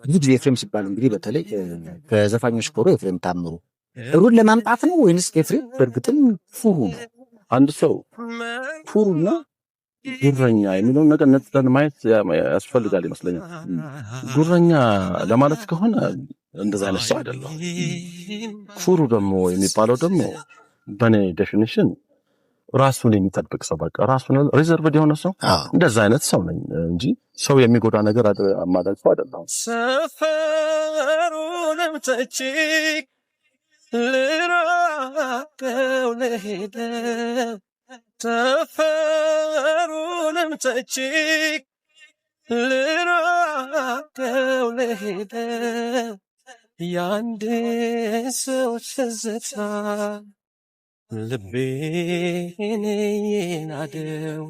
ብዙ ጊዜ ኤፍሬም ሲባል እንግዲህ በተለይ ከዘፋኞች ኮሮ ኤፍሬም ታምሩ ሩን ለማምጣት ነው ወይንስ ኤፍሬም በእርግጥም ኩሩ ነው? አንድ ሰው ኩሩና ጉረኛ የሚለውን ነገር ነጥለን ማየት ያስፈልጋል ይመስለኛል። ጉረኛ ለማለት ከሆነ እንደዛ አይነት ሰው አይደለም። ኩሩ ደግሞ የሚባለው ደግሞ በእኔ definition ራሱን የሚጠብቅ ሰው፣ በቃ ራሱን reserved የሆነ ሰው፣ እንደዛ አይነት ሰው ነኝ እንጂ ሰው የሚጎዳ ነገር የማደርግ ሰው አይደለሁም። ሰፈሩንም ትቼ ልራቀው ልሄድ፣ ሰፈሩንም ትቼ ልራቀው ልሄድ፣ የአንድ ሰው ትዝታ ልቤን ናደው።